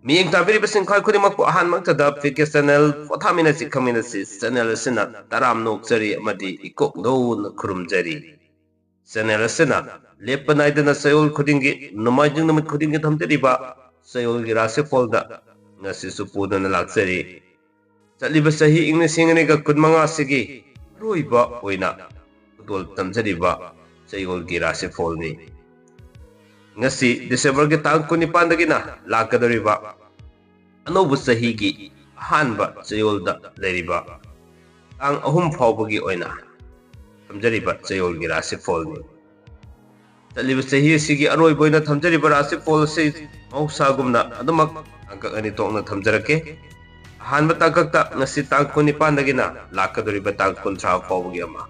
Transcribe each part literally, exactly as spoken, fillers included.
ꯃꯤꯠꯌꯦꯡ ꯇꯥꯕꯤꯔꯤꯕꯁꯤꯡ ꯈ꯭ꯋꯥꯏ ꯈꯨꯗꯤꯡꯃꯛꯄꯨ ꯑꯍꯥꯟꯕ ꯃꯛꯇꯗ ꯄꯤ ꯀꯦ ꯆꯦꯅꯦꯜ ꯄꯣꯊꯥꯃꯤꯟꯅꯁꯤ ꯈꯪꯃꯤꯟꯅꯁꯤ ꯆꯦꯅꯦꯜ ꯑꯁꯤꯅ ꯇꯔꯥꯝꯅ ꯑꯣꯛꯆꯔꯤ ꯑꯃꯗꯤ ꯏꯀꯣꯛ ꯅꯧꯅ ꯈꯨꯔꯨꯝꯖꯔꯤ꯫ ꯆꯦꯅꯦꯜ ꯑꯁꯤꯅ ꯂꯦꯞꯄ ꯅꯥꯏꯗꯅ ꯆꯌꯣꯜ ꯈꯨꯗꯤꯡꯒꯤ, ꯅꯣꯡꯃꯥꯏꯖꯤꯡ ꯅꯨꯃꯤꯠ ꯈꯨꯗꯤꯡꯒꯤ ꯊꯝꯖꯔꯤꯕ ꯆꯌꯣꯜꯒꯤ ꯔꯥꯁꯤꯐꯣꯜꯗ ꯉꯁꯤꯁꯨ ꯄꯨꯗꯨꯅ ꯂꯥꯛꯆꯔꯤ꯫ ꯆꯠꯂꯤꯕ ꯆꯍꯤ ꯏꯪ ꯂꯤꯁꯤꯡ ꯑꯅꯤꯒ ꯀꯨꯟꯃꯉꯥꯁꯤꯒꯤ ꯑꯔꯣꯏꯕ ꯑꯣꯏꯅ ꯈꯨꯗꯣꯜ ꯇꯝꯖꯔꯤꯕ ꯆꯌꯣꯜꯒꯤ ꯔꯥꯁꯤꯐꯣꯜꯅꯤ꯫ ꯉꯁꯤ ꯗꯤꯁꯦꯝꯕꯔꯒꯤ ꯇꯥꯡ ꯀꯨꯟꯅꯤꯄꯥꯟꯗꯒꯤꯅ ꯂꯥꯛꯀꯗꯧꯔꯤꯕ ꯑꯅꯧꯕ ꯆꯍꯤꯒꯤ ꯑꯍꯥꯟꯕ ꯆꯌꯣꯜꯗ ꯂꯩꯔꯤꯕ ꯇꯥꯡ ꯑꯍꯨꯝ ꯐꯥꯎꯕꯒꯤ ꯑꯣꯏꯅ ꯊꯝꯖꯔꯤꯕ ꯆꯌꯣꯜꯒꯤ ꯔꯥꯁꯤꯐꯣꯜꯅꯤ꯫ ꯆꯠꯂꯤꯕ ꯆꯍꯤ ꯑꯁꯤꯒꯤ ꯑꯔꯣꯏꯕ ꯑꯣꯏꯅ ꯊꯝꯖꯔꯤꯕ ꯔꯥꯁꯤꯐꯣꯜ ꯑꯁꯤ ꯃꯍꯧꯁꯥꯒꯨꯝꯅ ꯑꯗꯨꯃꯛ ꯇꯥꯡꯀꯛ ꯑꯅꯤ ꯊꯣꯛꯅ ꯊꯝꯖꯔꯛꯀꯦ꯫ ꯑꯍꯥꯟꯕ ꯇꯥꯡꯀꯛꯇ ꯉꯁꯤ ꯇꯥꯡ ꯀꯨꯟꯅꯤꯄꯥꯟꯗꯒꯤꯅ ꯂꯥꯛꯀꯗꯧꯔꯤꯕ ꯇꯥꯡ ꯀꯨꯟꯊ꯭ꯔꯥ ꯐꯥꯎꯕꯒꯤ ꯑꯃ,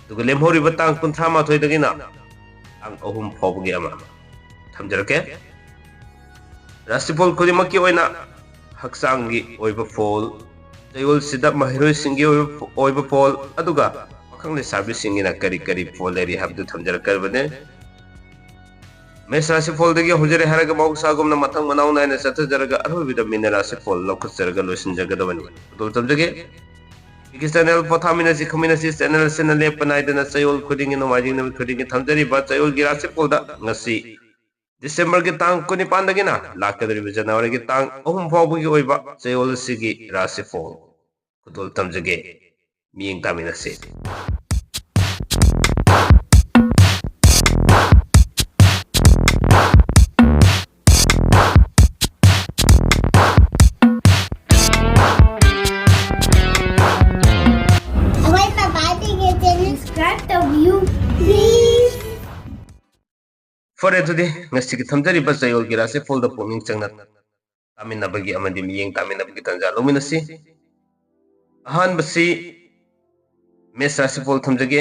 ꯑꯗꯨꯒ ꯂꯦꯝꯍꯧꯔꯤꯕ ꯇꯥꯡ ꯀꯨꯟꯊ꯭ꯔꯥ ꯃꯥꯊꯣꯏꯗꯒꯤꯅ ꯇꯥꯡ ꯑꯍꯨꯝ ꯐꯥꯎꯕꯒꯤ ꯑꯃ ꯊꯝꯖꯔꯛꯀꯦ꯫ ꯔꯥꯁꯤꯐꯣꯜ ꯈꯨꯗꯤꯡꯃꯛꯀꯤ ꯑꯣꯏꯅ ꯍꯛꯆꯥꯡꯒꯤ ꯑꯣꯏꯕ ꯐꯣꯜ, ꯆꯌꯣꯜꯁꯤꯗ ꯃꯍꯩꯔꯣꯏꯁꯤꯡꯒꯤ ꯑꯣꯏꯕ, ꯑꯣꯏꯕ ꯐꯣꯜ, ꯑꯗꯨꯒ ꯄꯥꯈꯪ ꯂꯩꯁꯥꯕꯤꯁꯤꯡꯒꯤꯅ ꯀꯔꯤ ꯀꯔꯤ ꯐꯣꯜ ꯂꯩꯔꯤ ꯍꯥꯏꯕꯗꯨ ꯊꯝꯖꯔꯛꯀꯗꯕꯅꯤ꯫ ꯃꯦꯁ ꯔꯥꯁꯤꯐꯣꯜꯗꯒꯤ ꯍꯧꯖꯔꯦ ꯍꯥꯏꯔꯒ ꯃꯍꯧꯁꯥꯒꯨꯝꯅ ꯃꯊꯪ ꯃꯅꯥꯎ ꯅꯥꯏꯅ ꯆꯠꯊꯖꯔꯒ ꯑꯔꯣꯏꯕꯗ ꯃꯤꯅ ꯔꯥꯁꯤꯐꯣꯜ ꯂꯧꯈꯠꯆꯔꯒ ꯂꯣꯏꯁꯤꯟꯖꯒꯗꯕꯅꯤ꯫ ꯈꯨꯗꯣꯜ ꯇꯝꯖꯒꯦ꯫ ꯄꯤ ꯀꯦ ꯆꯦꯅꯦꯜ ꯄꯣꯊꯥꯃꯤꯟꯅꯁꯤ ꯈꯪꯃꯤꯟꯅꯁꯤ ꯆꯦꯅꯦꯜ ꯑꯁꯤꯅ ꯂꯦꯞꯄ ꯅꯥꯏꯗꯅ ꯆꯌꯣꯜ ꯈꯨꯗꯤꯡꯒꯤ ꯅꯣꯡꯃꯥꯏꯖꯤꯡ ꯅꯨꯃꯤꯠ ꯈꯨꯗꯤꯡꯒꯤ ꯊꯝꯖꯔꯤꯕ ꯆꯌꯣꯜꯒꯤ ꯔꯥꯁꯤꯐꯣꯜꯗ ꯉꯁꯤ ꯗꯤꯁꯦꯝꯕꯔꯒꯤ ꯇꯥꯡ ꯀꯨꯟꯅꯤꯄꯥꯟꯗꯒꯤꯅ ꯂꯥꯛꯀꯗꯧꯔꯤꯕ ꯖꯅꯋꯥꯔꯤꯒꯤ ꯇꯥꯡ ꯑꯍꯨꯝ ꯐꯥꯎꯕꯒꯤ ꯑꯣꯏꯕ ꯆꯌꯣꯜ ꯑꯁꯤꯒꯤ ꯔꯥꯁꯤꯐꯣꯜ ꯈꯨꯗꯣꯜ ꯇꯝꯖꯒꯦ꯫ ꯃꯤꯠꯌꯦꯡ ꯇꯥꯃꯤꯟꯅꯁꯤ꯫ ꯑꯩꯈꯣꯏ ꯄꯄꯥꯗꯒꯤ ꯆꯦꯅꯦꯜ ꯁꯕꯁꯀ꯭ꯔꯥꯏꯕ ꯇꯧꯕꯤꯌꯨ, ꯄ꯭ꯂꯤꯖ꯫ ꯐꯔꯦ, ꯑꯗꯨꯗꯤ ꯉꯁꯤꯒꯤ ꯊꯝꯖꯔꯤꯕ ꯆꯌꯣꯜꯒꯤ ꯔꯥꯁꯤꯐꯣꯜꯗ ꯄꯨꯛꯅꯤꯡ ꯆꯪꯅ ꯇꯥꯃꯤꯟꯅꯕꯒꯤ ꯑꯃꯗꯤ ꯃꯤꯠꯌꯦꯡ ꯇꯥꯃꯤꯟꯅꯕꯒꯤ ꯇꯥꯟꯖꯥ ꯂꯧꯃꯤꯟꯅꯁꯤ꯫ ꯑꯍꯥꯟꯕꯁꯤ ꯃꯦꯁ ꯔꯥꯁꯤꯐꯣꯜ ꯊꯝꯖꯒꯦ꯫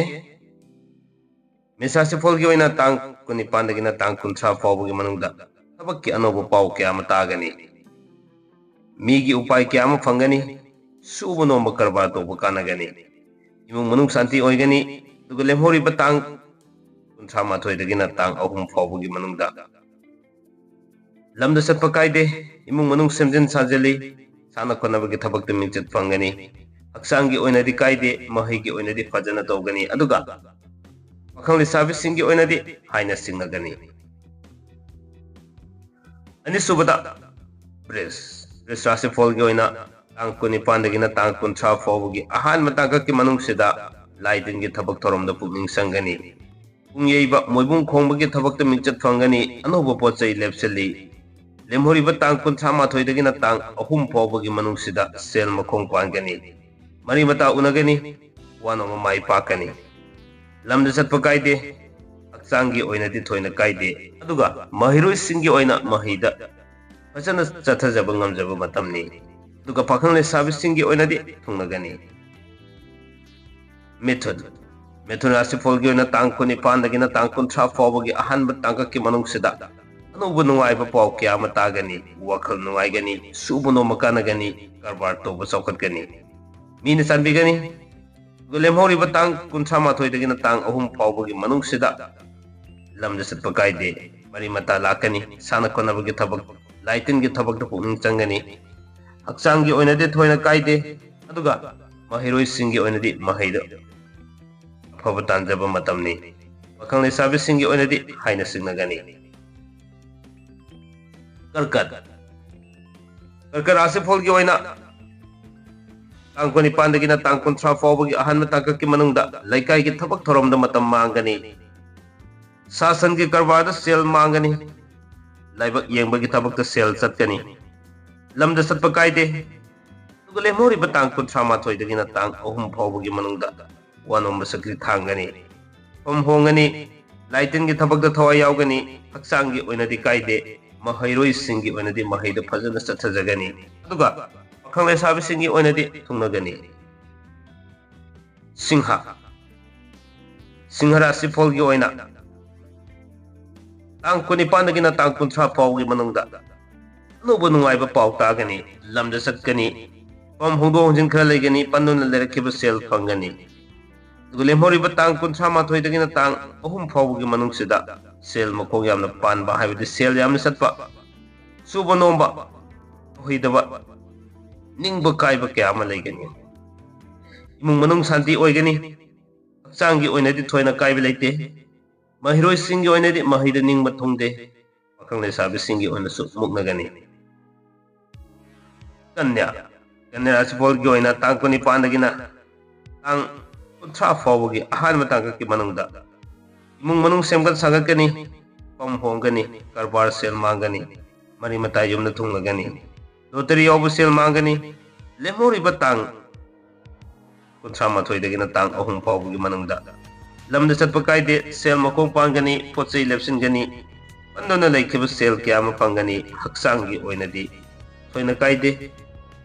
ꯃꯦꯁ ꯔꯥꯁꯤꯐꯣꯜꯒꯤ ꯑꯣꯏꯅ ꯇꯥꯡ ꯀꯨꯟꯅꯤꯄꯥꯟꯗꯒꯤꯅ ꯇꯥꯡ ꯀꯨꯟꯊ꯭ꯔꯥ ꯐꯥꯎꯕꯒꯤ ꯃꯅꯨꯡꯗ ꯊꯕꯛꯀꯤ ꯑꯅꯧꯕ ꯄꯥꯎ ꯀꯌꯥ ꯑꯃ ꯇꯥꯒꯅꯤ꯫ ꯃꯤꯒꯤ ꯎꯄꯥꯏ ꯀꯌꯥ ꯑꯃ ꯐꯪꯒꯅꯤ꯫ ꯁꯨꯕ ꯅꯣꯝꯕ ꯀꯔꯕꯥꯔ ꯇꯧꯕ ꯀꯥꯟꯅꯒꯅꯤ꯫ ꯏꯃꯨꯡ ꯃꯅꯨꯡ ꯁꯥꯟꯇꯤ ꯑꯣꯏꯒꯅꯤ꯫ ꯑꯗꯨꯒ ꯂꯦꯝꯍꯧꯔꯤꯕ ꯇꯥꯡ ꯀꯨꯟꯊ꯭ꯔꯥ ꯃꯥꯊꯣꯏꯗꯒꯤꯅ ꯇꯥꯡ ꯑꯍꯨꯝ ꯐꯥꯎꯕꯒꯤ ꯃꯅꯨꯡꯗ ꯂꯝꯗ ꯆꯠꯄ ꯀꯥꯏꯗꯦ, ꯏꯃꯨꯡ ꯃꯅꯨꯡ ꯁꯦꯝꯖꯤꯟ ꯁꯥꯖꯤꯜꯂꯤ, ꯁꯥꯟꯅ ꯈꯣꯠꯅꯕꯒꯤ ꯊꯕꯛꯇ ꯃꯤꯡꯆꯠ ꯐꯪꯒꯅꯤ꯫ ꯍꯛꯆꯥꯡꯒꯤ ꯑꯣꯏꯅꯗꯤ ꯀꯥꯏꯗꯦ, ꯃꯍꯩꯒꯤ ꯑꯣꯏꯅꯗꯤ ꯐꯖꯅ ꯇꯧꯒꯅꯤ꯫ ꯑꯗꯨꯒ ꯄꯥꯈꯪ ꯂꯩꯁꯥꯕꯤꯁꯤꯡꯒꯤ ꯑꯣꯏꯅꯗꯤ ꯍꯥꯏꯅ ꯁꯤꯡꯅꯒꯅꯤ꯫ ꯑꯅꯤꯁꯨꯕꯗ ꯕ꯭ꯔꯤꯖ, ꯕ꯭ꯔꯤꯖ ꯔꯥꯁꯤꯐꯣꯜꯒꯤ ꯑꯣꯏꯅ ꯇꯥꯡ ꯀꯨꯟꯅꯤꯄꯥꯟꯗꯒꯤꯅ ꯇꯥꯡ ꯀꯨꯟꯊ꯭ꯔꯥ ꯐꯥꯎꯕꯒꯤ ꯑꯍꯥꯟꯕ ꯇꯥꯡꯀꯛꯀꯤ ꯃꯅꯨꯡꯁꯤꯗ ꯂꯥꯏ ꯇꯤꯟꯒꯤ ꯊꯕꯛ ꯊꯧꯔꯝꯗ ꯄꯨꯛꯅꯤꯡ ꯆꯪꯒꯅꯤ꯫ ꯄꯨꯡ ꯌꯩꯕ, ꯃꯣꯏꯕꯨꯡ ꯈꯣꯡꯕꯒꯤ ꯊꯕꯛꯇ ꯃꯤꯡꯆꯠ ꯐꯪꯒꯅꯤ꯫ ꯑꯅꯧꯕ ꯄꯣꯠ ꯆꯩ ꯂꯦꯞꯁꯤꯜꯂꯤ꯫ ꯂꯦꯝꯍꯧꯔꯤꯕ ꯇꯥꯡ ꯀꯨꯟꯊ꯭ꯔꯥ ꯃꯥꯊꯣꯏꯗꯒꯤꯅ ꯇꯥꯡ ꯑꯍꯨꯝ ꯐꯥꯎꯕꯒꯤ ꯃꯅꯨꯡꯁꯤꯗ ꯁꯦꯜ ꯃꯈꯣꯡ ꯄꯥꯟꯒꯅꯤ꯫ ꯃꯔꯤ ꯃꯇꯥ ꯎꯅꯒꯅꯤ꯫ ꯋꯥꯅꯣꯝꯕ ꯃꯥꯏ ꯄꯥꯛꯀꯅꯤ꯫ ꯂꯝꯗ ꯆꯠꯄ ꯀꯥꯏꯗꯦ꯫ ꯍꯛꯆꯥꯡꯒꯤ ꯑꯣꯏꯅꯗꯤ ꯊꯣꯏꯅ ꯀꯥꯏꯗꯦ꯫ ꯑꯗꯨꯒ ꯃꯍꯩꯔꯣꯏꯁꯤꯡꯒꯤ ꯑꯣꯏꯅ ꯃꯍꯩꯗ ꯐꯖꯅ ꯆꯠꯊꯖꯕ ꯉꯝꯖꯕ ꯃꯇꯝꯅꯤ꯫ ꯑꯗꯨꯒ ꯄꯥꯈꯪ ꯂꯩꯁꯥꯕꯤꯁꯤꯡꯒꯤ ꯑꯣꯏꯅꯗꯤ ꯊꯨꯡꯅꯒꯅꯤ꯫ ꯃꯤꯊꯨꯟ, ꯃꯤꯊꯨꯟ ꯔꯥꯁꯤꯐꯣꯜꯒꯤ ꯑꯣꯏꯅ ꯇꯥꯡ ꯀꯨꯟꯅꯤꯄꯥꯟꯗꯒꯤꯅ ꯇꯥꯡ ꯀꯨꯟꯊ꯭ꯔꯥ ꯐꯥꯎꯕꯒꯤ ꯑꯍꯥꯟꯕ ꯇꯥꯡꯀꯛꯀꯤ ꯃꯅꯨꯡꯁꯤꯗ ꯑꯅꯧꯕ ꯅꯨꯡꯉꯥꯏꯕ ꯄꯥꯎ ꯀꯌꯥ ꯑꯃ ꯇꯥꯒꯅꯤ꯫ ꯋꯥꯈꯜ ꯅꯨꯡꯉꯥꯏꯒꯅꯤ, ꯁꯨꯕ ꯅꯣꯝꯕ ꯀꯥꯟꯅꯒꯅꯤ, ꯀꯔꯕꯥꯔ ꯇꯧꯕ ꯆꯥꯎꯈꯠꯀꯅꯤ꯫ ꯃꯤꯅ ꯆꯥꯟꯕꯤꯒꯅꯤ꯫ ꯑꯗꯨꯒ ꯂꯦꯝꯍꯧꯔꯤꯕ ꯇꯥꯡ ꯀꯨꯟꯊ꯭ꯔꯥ ꯃꯥꯊꯣꯏꯗꯒꯤꯅ ꯇꯥꯡ ꯑꯍꯨꯝ ꯐꯥꯎꯕꯒꯤ ꯃꯅꯨꯡꯁꯤꯗ ꯂꯝꯗ ꯆꯠꯄ ꯀꯥꯏꯗꯦ꯫ ꯃꯔꯤ ꯃꯇꯥ ꯂꯥꯛꯀꯅꯤ꯫ ꯁꯥꯟꯅ ꯈꯣꯠꯅꯕꯒꯤ ꯊꯕꯛ, ꯂꯥꯏ ꯇꯤꯟꯒꯤ ꯊꯕꯛꯇ ꯄꯨꯛꯅꯤꯡ ꯆꯪꯒꯅꯤ꯫ ꯍꯛꯆꯥꯡꯒꯤ ꯑꯣꯏꯅꯗꯤ ꯊꯣꯏꯅ ꯀꯥꯏꯗꯦ꯫ ꯑꯗꯨꯒ ꯃꯍꯩꯔꯣꯏꯁꯤꯡꯒꯤ ꯑꯣꯏꯅꯗꯤ ꯃꯍꯩꯗ ꯑꯐꯕ ꯇꯥꯟꯖꯕ ꯃꯇꯝꯅꯤ꯫ ꯄꯥꯈꯪ ꯂꯩꯁꯥꯕꯤꯁꯤꯡꯒꯤ ꯑꯣꯏꯅꯗꯤ ꯍꯥꯏꯅ ꯁꯤꯡꯅꯒꯅꯤ꯫ ꯀꯔꯀꯠ, ꯀꯔꯀꯠ ꯔꯥꯁꯤꯐꯣꯜꯒꯤ ꯑꯣꯏꯅ ꯇꯥꯡ ꯀꯨꯟꯅꯤꯄꯥꯟꯗꯒꯤꯅ ꯇꯥꯡ ꯀꯨꯟꯊ꯭ꯔꯥ ꯐꯥꯎꯕꯒꯤ ꯑꯍꯥꯟꯕ ꯇꯥꯡꯀꯛꯀꯤ ꯃꯅꯨꯡꯗ ꯂꯩꯀꯥꯏꯒꯤ ꯊꯕꯛ ꯊꯧꯔꯝꯗ ꯃꯇꯝ ꯃꯥꯡꯒꯅꯤ꯫ ꯁꯥ ꯁꯟꯒꯤ ꯀꯔꯕꯥꯔꯗ ꯁꯦꯜ ꯃꯥꯡꯒꯅꯤ꯫ ꯂꯥꯏꯕꯛ ꯌꯦꯡꯕꯒꯤ ꯊꯕꯛꯇ ꯁꯦꯜ ꯆꯠꯀꯅꯤ꯫ ꯂꯝꯗ ꯆꯠꯄ ꯀꯥꯏꯗꯦ꯫ ꯑꯗꯨꯒ ꯂꯦꯝꯍꯧꯔꯤꯕ ꯇꯥꯡ ꯀꯨꯟꯊ꯭ꯔꯥ ꯃꯥꯊꯣꯏꯗꯒꯤꯅ ꯇꯥꯡ ꯑꯍꯨꯝ ꯐꯥꯎꯕꯒꯤ ꯃꯅꯨꯡꯗ ꯋꯥꯅꯣꯝꯕ ꯁꯛꯇꯤ ꯊꯥꯡꯒꯅꯤ꯫ ꯐꯝ ꯍꯣꯡꯒꯅꯤ꯫ ꯂꯥꯏ ꯇꯤꯟꯒꯤ ꯊꯕꯛꯇ ꯊꯋꯥꯏ ꯌꯥꯎꯒꯅꯤ꯫ ꯍꯛꯆꯥꯡꯒꯤ ꯑꯣꯏꯅꯗꯤ ꯀꯥꯏꯗꯦ꯫ ꯃꯍꯩꯔꯣꯏꯁꯤꯡꯒꯤ ꯑꯣꯏꯅꯗꯤ ꯃꯍꯩꯗ ꯐꯖꯅ ꯆꯠꯊꯖꯒꯅꯤ꯫ ꯑꯗꯨꯒ ꯄꯥꯈꯪ ꯂꯩꯁꯥꯕꯤꯁꯤꯡꯒꯤ ꯑꯣꯏꯅꯗꯤ ꯊꯨꯡꯅꯒꯅꯤ꯫ ꯁꯤꯡꯍ, ꯁꯤꯡꯍ ꯔꯥꯁꯤꯐꯣꯜꯒꯤ ꯑꯣꯏꯅ ꯇꯥꯡ ꯀꯨꯟꯅꯤꯄꯥꯟꯗꯒꯤꯅ ꯇꯥꯡ ꯀꯨꯟꯊ꯭ꯔꯥ ꯐꯥꯎꯒꯤ ꯃꯅꯨꯡꯗ ꯑꯅꯧꯕ ꯅꯨꯡꯉꯥꯏꯕ ꯄꯥꯎ ꯇꯥꯒꯅꯤ꯫ ꯂꯝꯗ ꯆꯠꯀꯅꯤ꯫ ꯐꯝ ꯍꯣꯡꯗꯣꯛ ꯍꯣꯡꯖꯤꯟ ꯈꯔ ꯂꯩꯒꯅꯤ꯫ ꯄꯟꯗꯨꯅ ꯂꯩꯔꯛꯈꯤꯕ ꯁꯦꯜ ꯐꯪꯒꯅꯤ꯫ ꯑꯗꯨꯒ ꯂꯦꯝꯍꯧꯔꯤꯕ ꯇꯥꯡ ꯀꯨꯟꯊ꯭ꯔꯥ ꯃꯥꯊꯣꯏꯗꯒꯤꯅ ꯇꯥꯡ ꯑꯍꯨꯝ ꯐꯥꯎꯕꯒꯤ ꯃꯅꯨꯡꯁꯤꯗ ꯁꯦꯜ ꯃꯈꯣꯡ ꯌꯥꯝꯅ ꯄꯥꯟꯕ, ꯍꯥꯏꯕꯗꯤ ꯁꯦꯜ ꯌꯥꯝꯅ ꯆꯠꯄ, ꯁꯨꯕ ꯅꯣꯝꯕ ꯇꯧꯍꯩꯗꯕ, ꯅꯤꯡꯕ ꯀꯥꯏꯕ ꯀꯌꯥ ꯑꯃ ꯂꯩꯒꯅꯤ꯫ ꯏꯃꯨꯡ ꯃꯅꯨꯡ ꯁꯥꯟꯇꯤ ꯑꯣꯏꯒꯅꯤ꯫ ꯍꯛꯆꯥꯡꯒꯤ ꯑꯣꯏꯅꯗꯤ ꯊꯣꯏꯅ ꯀꯥꯏꯕ ꯂꯩꯇꯦ꯫ ꯃꯍꯩꯔꯣꯏꯁꯤꯡꯒꯤ ꯑꯣꯏꯅꯗꯤ ꯃꯍꯩꯗ ꯅꯤꯡꯕ ꯊꯨꯡꯗꯦ꯫ ꯄꯥꯈꯪ ꯂꯩꯁꯥꯕꯤꯁꯤꯡꯒꯤ ꯑꯣꯏꯅꯁꯨ ꯃꯨꯛꯅꯒꯅꯤ꯫ ꯀꯟꯌꯥ, ꯀꯟꯌꯥ ꯔꯥꯁꯤꯐꯣꯜꯒꯤ ꯑꯣꯏꯅ ꯇꯥꯡ ꯀꯨꯟꯅꯤꯄꯥꯟꯗꯒꯤꯅ ꯇꯥꯡ ꯀꯨꯟꯊ꯭ꯔꯥ ꯐꯥꯎꯕꯒꯤ ꯑꯍꯥꯟꯕ ꯇꯥꯡꯀꯛꯀꯤ ꯃꯅꯨꯡꯗ ꯏꯃꯨꯡ ꯃꯅꯨꯡ ꯁꯦꯝꯒꯠ ꯁꯥꯒꯠꯀꯅꯤ, ꯐꯝ ꯍꯣꯡꯒꯅꯤ, ꯀꯔꯕꯥꯔ ꯁꯦꯜ ꯃꯥꯡꯒꯅꯤ, ꯃꯔꯤ ꯃꯇꯥꯏ ꯌꯨꯝꯗ ꯊꯨꯡꯂꯒꯅꯤ, ꯂꯣꯇꯔꯤ ꯌꯥꯎꯕ ꯁꯦꯜ ꯃꯥꯡꯒꯅꯤ꯫ ꯂꯦꯝꯍꯧꯔꯤꯕ ꯇꯥꯡ ꯀꯨꯟꯊ꯭ꯔꯥ ꯃꯥꯊꯣꯏꯗꯒꯤꯅ ꯇꯥꯡ ꯑꯍꯨꯝ ꯐꯥꯎꯕꯒꯤ ꯃꯅꯨꯡꯗ ꯂꯝꯗ ꯆꯠꯄ ꯀꯥꯏꯗꯦ, ꯁꯦꯜ ꯃꯈꯣꯡ ꯄꯥꯟꯒꯅꯤ, ꯄꯣꯠ ꯆꯩ ꯂꯦꯞꯁꯤꯟꯒꯅꯤ, ꯄꯟꯗꯨꯅ ꯂꯩꯈꯤꯕ ꯁꯦꯜ ꯀꯌꯥ ꯑꯃ ꯐꯪꯒꯅꯤ꯫ ꯍꯛꯆꯥꯡꯒꯤ ꯑꯣꯏꯅꯗꯤ ꯊꯣꯏꯅ ꯀꯥꯏꯗꯦ꯫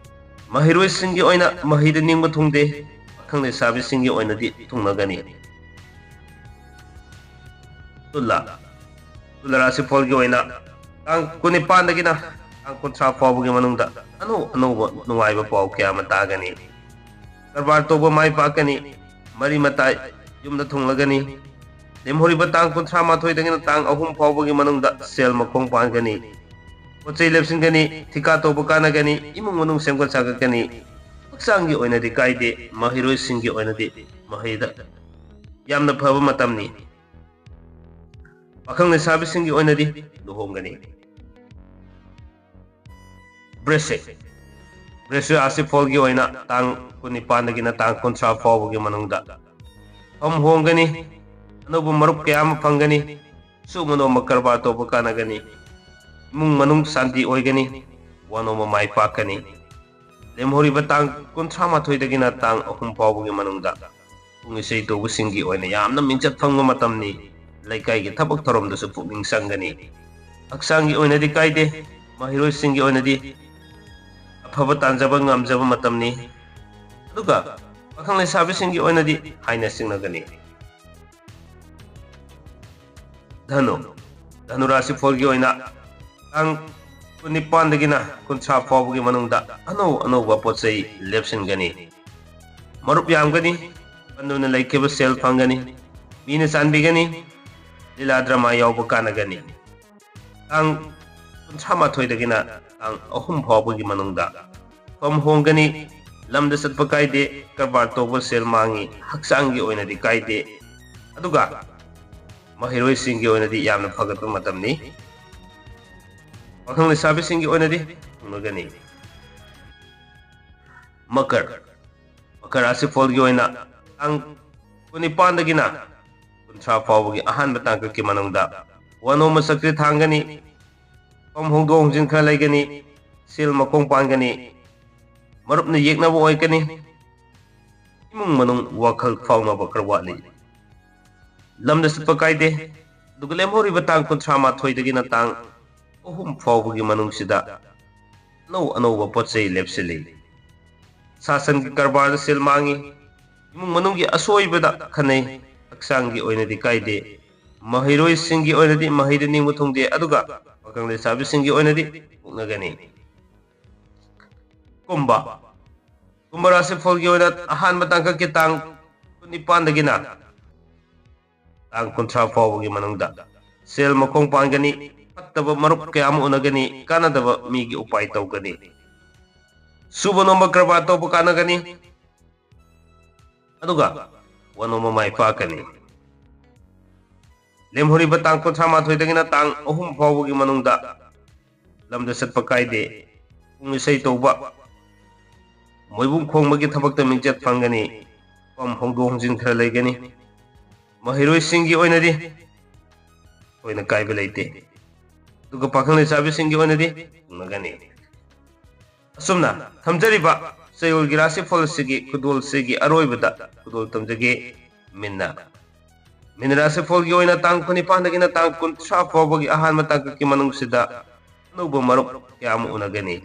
ꯃꯍꯩꯔꯣꯏꯁꯤꯡꯒꯤ ꯑꯣꯏꯅ ꯃꯍꯩꯗ ꯅꯤꯡꯕ ꯊꯨꯡꯗꯦ꯫ ꯄꯥꯈꯪ ꯂꯩꯁꯥꯕꯤꯁꯤꯡꯒꯤ ꯑꯣꯏꯅꯗꯤ ꯊꯨꯡꯅꯒꯅꯤ꯫ ꯇꯨꯂꯥ, ꯇꯨꯂꯥ ꯔꯥꯁꯤꯐꯣꯜꯒꯤ ꯑꯣꯏꯅ ꯇꯥꯡ ꯀꯨꯟꯅꯤꯄꯥꯟꯗꯒꯤꯅ ꯇꯥꯡ ꯀꯨꯟꯊ꯭ꯔꯥ ꯐꯥꯎꯕꯒꯤ ꯃꯅꯨꯡꯗ ꯑꯅꯧ ꯑꯅꯧꯕ ꯅꯨꯡꯉꯥꯏꯕ ꯄꯥꯎ ꯀꯌꯥ ꯑꯃ ꯇꯥꯒꯅꯤ꯫ ꯀꯔꯕꯥꯔ ꯇꯧꯕ ꯃꯥꯏ ꯄꯥꯛꯀꯅꯤ, ꯃꯔꯤ ꯃꯇꯥꯏ ꯌꯨꯝꯗ ꯊꯨꯡꯂꯒꯅꯤ꯫ ꯂꯦꯝꯍꯧꯔꯤꯕ ꯇꯥꯡ ꯀꯨꯟꯊ꯭ꯔꯥ ꯃꯥꯊꯣꯏꯗꯒꯤꯅ ꯇꯥꯡ ꯑꯍꯨꯝ ꯐꯥꯎꯕꯒꯤ ꯃꯅꯨꯡꯗ ꯁꯦꯜ ꯃꯈꯣꯡ ꯄꯥꯟꯒꯅꯤ, ꯄꯣꯠ ꯆꯩ ꯂꯦꯞꯁꯤꯟꯒꯅꯤ, ꯊꯤꯀꯥ ꯇꯧꯕ ꯀꯥꯟꯅꯒꯅꯤ, ꯏꯃꯨꯡ ꯃꯅꯨꯡ ꯁꯦꯝꯒꯠ ꯁꯥꯒꯠꯀꯅꯤ꯫ ꯍꯛꯆꯥꯡꯒꯤ ꯑꯣꯏꯅꯗꯤ ꯀꯥꯏꯗꯦ, ꯃꯍꯩꯔꯣꯏꯁꯤꯡꯒꯤ ꯑꯣꯏꯅꯗꯤ ꯃꯍꯩꯗ ꯌꯥꯝꯅ ꯐꯕ ꯃꯇꯝꯅꯤ꯫ ꯄꯥꯈꯪ ꯂꯩꯁꯥꯕꯤꯁꯤꯡꯒꯤ ꯑꯣꯏꯅꯗꯤ ꯂꯨꯍꯣꯡꯒꯅꯤ꯫ ꯕ꯭ꯔꯦꯁꯦ, ꯕ꯭ꯔꯦꯁꯦ ꯔꯥꯁꯤꯐꯣꯜꯒꯤ ꯑꯣꯏꯅ ꯇꯥꯡ ꯀꯨꯟꯅꯤꯄꯥꯟꯗꯒꯤꯅ ꯇꯥꯡ ꯀꯨꯟꯊ꯭ꯔꯥ ꯐꯥꯎꯕꯒꯤ ꯃꯅꯨꯡꯗ ꯐꯝ ꯍꯣꯡꯒꯅꯤ, ꯑꯅꯧꯕ ꯃꯔꯨꯞ ꯀꯌꯥ ꯑꯃ ꯐꯪꯒꯅꯤ, ꯁꯨꯕ ꯅꯣꯝꯕ ꯀꯔꯕꯥꯔ ꯇꯧꯕ ꯀꯥꯟꯅꯒꯅꯤ, ꯏꯃꯨꯡ ꯃꯅꯨꯡ ꯁꯥꯟꯇꯤ ꯑꯣꯏꯒꯅꯤ, ꯋꯥꯅꯣꯝꯕ ꯃꯥꯏ ꯄꯥꯛꯀꯅꯤ꯫ ꯂꯦꯝꯍꯧꯔꯤꯕ ꯇꯥꯡ ꯀꯨꯟꯊ꯭ꯔꯥ ꯃꯥꯊꯣꯏꯗꯒꯤꯅ ꯇꯥꯡ ꯑꯍꯨꯝ ꯐꯥꯎꯕꯒꯤ ꯃꯅꯨꯡꯗ ꯄꯨꯡ ꯏꯁꯩ ꯇꯧꯕꯁꯤꯡꯒꯤ ꯑꯣꯏꯅ ꯌꯥꯝꯅ ꯃꯤꯡꯆꯠ ꯐꯪꯕ ꯃꯇꯝꯅꯤ꯫ ꯂꯩꯀꯥꯏꯒꯤ ꯊꯕꯛ ꯊꯧꯔꯝꯗꯁꯨ ꯄꯨꯛꯅꯤꯡ ꯆꯪꯒꯅꯤ꯫ ꯍꯛꯆꯥꯡꯒꯤ ꯑꯣꯏꯅꯗꯤ ꯀꯥꯏꯗꯦ꯫ ꯃꯍꯩꯔꯣꯏꯁꯤꯡꯒꯤ ꯑꯣꯏꯅꯗꯤ ꯑꯐꯕ ꯇꯥꯟꯖꯕ ꯉꯝꯖꯕ ꯃꯇꯝꯅꯤ꯫ ꯑꯗꯨꯒ ꯄꯥꯈꯪ ꯂꯩꯁꯥꯕꯤꯁꯤꯡꯒꯤ ꯑꯣꯏꯅꯗꯤ ꯍꯥꯏꯅ ꯁꯤꯡꯅꯒꯅꯤ꯫ ꯙꯅꯨ, ꯙꯅꯨ ꯔꯥꯁꯤꯐꯣꯜꯒꯤ ꯑꯣꯏꯅ ꯇꯥꯡ ꯀꯨꯟꯅꯤꯄꯥꯟꯗꯒꯤꯅ ꯀꯨꯟꯊ꯭ꯔꯥ ꯐꯥꯎꯕꯒꯤ ꯃꯅꯨꯡꯗ ꯑꯅꯧ ꯑꯅꯧꯕ ꯄꯣꯠ ꯆꯩ ꯂꯦꯞꯁꯤꯟꯒꯅꯤ꯫ ꯃꯔꯨꯞ ꯌꯥꯝꯒꯅꯤ, ꯄꯟꯗꯨꯅ ꯂꯩꯈꯤꯕ ꯁꯦꯜ ꯐꯪꯒꯅꯤ, ꯃꯤꯅ ꯆꯥꯟꯕꯤꯒꯅꯤ, ꯂꯤꯂꯥ ꯗ꯭ꯔꯃꯥ ꯌꯥꯎꯕ ꯀꯥꯟꯅꯒꯅꯤ꯫ ꯇꯥꯡ ꯀꯨꯟꯊ꯭ꯔꯥ ꯃꯥꯊꯣꯏꯗꯒꯤꯅ ꯇꯥꯡ ꯑꯍꯨꯝ ꯐꯥꯎꯕꯒꯤ ꯃꯅꯨꯡꯗ ꯐꯝ ꯍꯣꯡꯒꯅꯤ, ꯂꯝꯗ ꯆꯠꯄ ꯀꯥꯏꯗꯦ, ꯀꯔꯕꯥꯔ ꯇꯧꯕ ꯁꯦꯜ ꯃꯥꯡꯉꯤ, ꯍꯛꯆꯥꯡꯒꯤ ꯑꯣꯏꯅꯗꯤ ꯀꯥꯏꯗꯦ꯫ ꯑꯗꯨꯒ ꯃꯍꯩꯔꯣꯏꯁꯤꯡꯒꯤ ꯑꯣꯏꯅꯗꯤ ꯌꯥꯝꯅ ꯐꯒꯠꯄ ꯃꯇꯝꯅꯤ꯫ ꯄꯥꯈꯪ ꯂꯩꯁꯥꯕꯤꯁꯤꯡꯒꯤ ꯑꯣꯏꯅꯗꯤ ꯍꯣꯡꯅꯒꯅꯤ꯫ ꯃꯀꯔ, ꯃꯀꯔ ꯔꯥꯁꯤꯐꯣꯜꯒꯤ ꯑꯣꯏꯅ ꯇꯥꯡ ꯀꯨꯟꯅꯤꯄꯥꯟꯗꯒꯤꯅ ꯀꯨꯟꯊ꯭ꯔꯥ ꯐꯥꯎꯕꯒꯤ ꯑꯍꯥꯟꯕ ꯇꯥꯡꯀꯛꯀꯤ ꯃꯅꯨꯡꯗ ꯋꯥꯅꯣꯝꯕ ꯆꯀ꯭ꯔꯤ ꯊꯥꯡꯒꯅꯤ, ꯐꯝ ꯍꯣꯡꯗꯣꯛ ꯍꯣꯡꯖꯤꯟ ꯈꯔ ꯂꯩꯒꯅꯤ, ꯁꯦꯜ ꯃꯈꯣꯡ ꯄꯥꯟꯒꯅꯤ, ꯃꯔꯨꯞꯅ ꯌꯦꯛꯅꯕ ꯑꯣꯏꯒꯅꯤ, ꯏꯃꯨꯡ ꯃꯅꯨꯡ ꯋꯥꯈꯜ ꯐꯥꯎꯅꯕ ꯈꯔ ꯋꯥꯠꯂꯤ꯫ ꯂꯝꯗ ꯆꯠꯄ ꯀꯥꯏꯗꯦ꯫ ꯑꯗꯨꯒ ꯂꯦꯝꯍꯧꯔꯤꯕ ꯇꯥꯡ ꯀꯨꯟꯊ꯭ꯔꯥ ꯃꯥꯊꯣꯏꯗꯒꯤꯅ ꯇꯥꯡ ꯑꯍꯨꯝ ꯐꯥꯎꯕꯒꯤ ꯃꯅꯨꯡꯁꯤꯗ ꯑꯅꯧ ꯑꯅꯧꯕ ꯄꯣꯠ ꯆꯩ ꯂꯦꯞꯁꯤꯜꯂꯤ꯫ ꯁꯥ ꯁꯟꯒꯤ ꯀꯔꯕꯥꯔꯗ ꯁꯦꯜ ꯃꯥꯡꯉꯤ꯫ ꯏꯃꯨꯡ ꯃꯅꯨꯡꯒꯤ ꯑꯁꯣꯏꯕꯗ ꯈꯟꯅꯩ꯫ ꯍꯛꯆꯥꯡꯒꯤ ꯑꯣꯏꯅꯗꯤ ꯀꯥꯏꯗꯦ꯫ ꯃꯍꯩꯔꯣꯏꯁꯤꯡꯒꯤ ꯑꯣꯏꯅꯗꯤ ꯃꯍꯩꯗ ꯅꯤꯡꯕ ꯊꯨꯡꯗꯦ, ꯑꯗꯨꯒ ꯄꯥꯈꯪ ꯂꯩꯁꯥꯕꯤꯁꯤꯡꯒꯤ ꯑꯣꯏꯅꯗꯤ ꯃꯨꯛꯅꯒꯅꯤ꯫ ꯀꯨꯝꯕ, ꯀꯨꯝꯕ ꯔꯥꯁꯤꯐꯣꯜꯒꯤ ꯑꯣꯏꯅ ꯑꯍꯥꯟꯕ ꯇꯥꯡꯀꯛꯀꯤ ꯇꯥꯡ ꯀꯨꯟꯅꯤꯄꯥꯟꯗꯒꯤꯅ ꯇꯥꯡ ꯀꯨꯟꯊ꯭ꯔꯥ ꯐꯥꯎꯕꯒꯤ ꯃꯅꯨꯡꯗ ꯁꯦꯜ ꯃꯈꯣꯡ ꯄꯥꯟꯒꯅꯤ, ꯐꯠꯇꯕ ꯃꯔꯨꯞ ꯀꯌꯥ ꯑꯃ ꯎꯅꯒꯅꯤ, ꯀꯥꯟꯅꯗꯕ ꯃꯤꯒꯤ ꯎꯄꯥꯏ ꯇꯧꯒꯅꯤ꯫ ꯁꯨꯕ ꯅꯣꯝꯕ ꯀꯔꯕꯥꯔ ꯇꯧꯕ ꯀꯥꯟꯅꯒꯅꯤ, ꯑꯗꯨꯒ ꯋꯥꯅꯣꯝꯕ ꯃꯥꯏ ꯄꯥꯛꯀꯅꯤ꯫ ꯂꯦꯝꯍꯧꯔꯤꯕ ꯇꯥꯡ ꯀꯨꯟꯊ꯭ꯔꯥ ꯃꯥꯊꯣꯏꯗꯒꯤꯅ ꯇꯥꯡ ꯑꯍꯨꯝ ꯐꯥꯎꯕꯒꯤ ꯃꯅꯨꯡꯗ ꯂꯝꯗ ꯆꯠꯄ ꯀꯥꯏꯗꯦ꯫ ꯄꯨꯡ ꯏꯁꯩ ꯇꯧꯕ, ꯃꯣꯏꯕꯨꯡ ꯈꯣꯡꯕꯒꯤ ꯊꯕꯛꯇ ꯃꯤꯡꯆꯠ ꯐꯪꯒꯅꯤ꯫ ꯐꯝ ꯍꯣꯡꯗꯣꯛ ꯍꯣꯡꯖꯤꯟ ꯈꯔ ꯂꯩꯒꯅꯤ꯫ ꯃꯍꯩꯔꯣꯏꯁꯤꯡꯒꯤ ꯑꯣꯏꯅꯗꯤ ꯊꯣꯏꯅ ꯀꯥꯏꯕ ꯂꯩꯇꯦ꯫ ꯑꯗꯨꯒ ꯄꯥꯈꯪ ꯂꯩꯁꯥꯕꯤꯁꯤꯡꯒꯤ ꯑꯣꯏꯅꯗꯤ ꯎꯅꯒꯅꯤ꯫ ꯑꯁꯨꯝꯅ ꯊꯝꯖꯔꯤꯕ ꯆꯌꯣꯜꯒꯤ ꯔꯥꯁꯤꯐꯣꯜ ꯑꯁꯤꯒꯤ ꯈꯨꯗꯣꯜꯁꯤꯒꯤ ꯑꯔꯣꯏꯕꯗ ꯈꯨꯗꯣꯜ ꯇꯝꯖꯒꯦ꯫ ꯃꯤꯟꯅ, ꯃꯤꯟ ꯔꯥꯁꯤꯐꯣꯜꯒꯤ ꯑꯣꯏꯅ ꯇꯥꯡ ꯀꯨꯟꯅꯤꯄꯥꯟꯗꯒꯤꯅ ꯇꯥꯡ ꯀꯨꯟꯊ꯭ꯔꯥ ꯐꯥꯎꯕꯒꯤ ꯑꯍꯥꯟꯕ ꯇꯥꯡꯀꯛꯀꯤ ꯃꯅꯨꯡꯁꯤꯗ ꯑꯅꯧꯕ ꯃꯔꯨꯞ ꯀꯌꯥ ꯑꯃ ꯎꯅꯒꯅꯤ꯫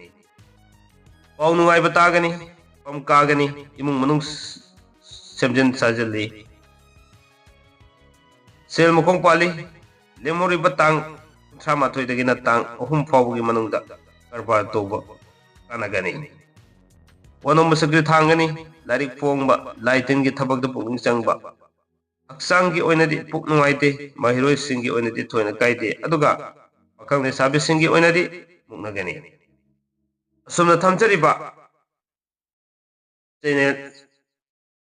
ꯄꯥꯎ ꯅꯨꯡꯉꯥꯏꯕ ꯇꯥꯒꯅꯤ, ꯐꯝ ꯀꯥꯒꯅꯤ, ꯏꯃꯨꯡ ꯃꯅꯨꯡ ꯁꯦꯝꯖꯤꯟ ꯁꯥꯖꯤꯜꯂꯤ꯫ ꯁꯦꯜ ꯃꯈꯣꯡ ꯄꯥꯜꯂꯤ꯫ ꯂꯦꯝꯍꯧꯔꯤꯕ ꯇꯥꯡ ꯀꯨꯟꯊ꯭ꯔꯥ ꯃꯥꯊꯣꯏꯗꯒꯤꯅ ꯇꯥꯡ ꯑꯍꯨꯝ ꯐꯥꯎꯕꯒꯤ ꯃꯅꯨꯡꯗ ꯀꯔꯕꯥꯔ ꯇꯧꯕ ꯀꯥꯟꯅꯒꯅꯤ꯫ ꯋꯥꯅꯣꯝꯕ ꯁꯛꯇꯤ ꯊꯥꯡꯒꯅꯤ꯫ ꯂꯥꯏꯔꯤꯛ ꯐꯣꯡꯕ, ꯂꯥꯏ ꯇꯤꯟꯒꯤ ꯊꯕꯛꯇ ꯄꯨꯛꯅꯤꯡ ꯆꯪꯕ꯫ ꯍꯛꯆꯥꯡꯒꯤ ꯑꯣꯏꯅꯗꯤ ꯄꯨꯛ ꯅꯨꯡꯉꯥꯏꯇꯦ, ꯃꯍꯩꯔꯣꯏꯁꯤꯡꯒꯤ ꯑꯣꯏꯅꯗꯤ ꯊꯣꯏꯅ ꯀꯥꯏꯗꯦ, ꯑꯗꯨꯒ ꯄꯥꯈꯪ ꯂꯩꯁꯥꯕꯤꯁꯤꯡꯒꯤ ꯑꯣꯏꯅꯗꯤ ꯃꯨꯛꯅꯒꯅꯤ꯫ ꯑꯁꯨꯝꯅ ꯊꯝꯖꯔꯤꯕ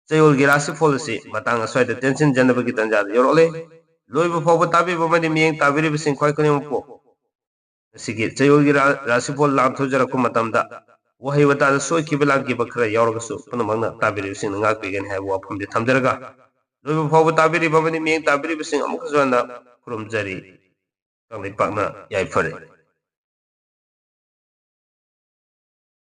ꯆꯌꯣꯜꯒꯤ ꯔꯥꯁꯤꯐꯣꯜ ꯑꯁꯤ ꯃꯇꯥꯡ ꯑꯁ꯭ꯋꯥꯏꯗ ꯇꯦꯟꯁꯤꯟꯖꯅꯕꯒꯤ ꯇꯥꯟꯖꯥꯗ ꯌꯧꯔꯛꯂꯦ꯫ ꯂꯣꯏꯕ ꯐꯥꯎꯕ ꯇꯥꯕꯤꯕ ꯑꯃꯗꯤ ꯃꯤꯠꯌꯦꯡ ꯇꯥꯕꯤꯔꯤꯕꯁꯤꯡ ꯈ꯭ꯋꯥꯏ ꯈꯨꯗꯤꯡꯃꯛꯄꯨ ꯉꯁꯤꯒꯤ ꯆꯌꯣꯜꯒꯤ ꯔꯥ-, ꯔꯥꯁꯤꯐꯣꯜ ꯂꯥꯟꯊꯣꯛꯖꯔꯛꯄ ꯃꯇꯝꯗ ꯋꯥꯍꯩ ꯋꯥꯇꯥꯗ ꯁꯣꯏꯈꯤꯕ ꯂꯥꯟꯈꯤꯕ ꯈꯔ ꯌꯥꯎꯔꯒꯁꯨ ꯄꯨꯝꯅꯃꯛꯅ ꯇꯥꯕꯤꯔꯤꯕꯁꯤꯡꯅ ꯉꯥꯛꯄꯤꯒꯅꯤ ꯍꯥꯏꯕ ꯋꯥꯐꯝꯗꯤ ꯊꯝꯖꯔꯒ, ꯂꯣꯏꯕ ꯐꯥꯎꯕ ꯇꯥꯕꯤꯔꯤꯕ ꯑꯃꯗꯤ ꯃꯤꯠꯌꯦꯡ ꯇꯥꯕꯤꯔꯤꯕꯁꯤꯡ ꯑꯃꯨꯛꯀꯁꯨ ꯍꯟꯅ ꯈꯨꯔꯨꯝꯖꯔꯤ꯫ ꯀꯪꯂꯩꯄꯥꯛꯅ ꯌꯥꯏꯐꯔꯦ꯫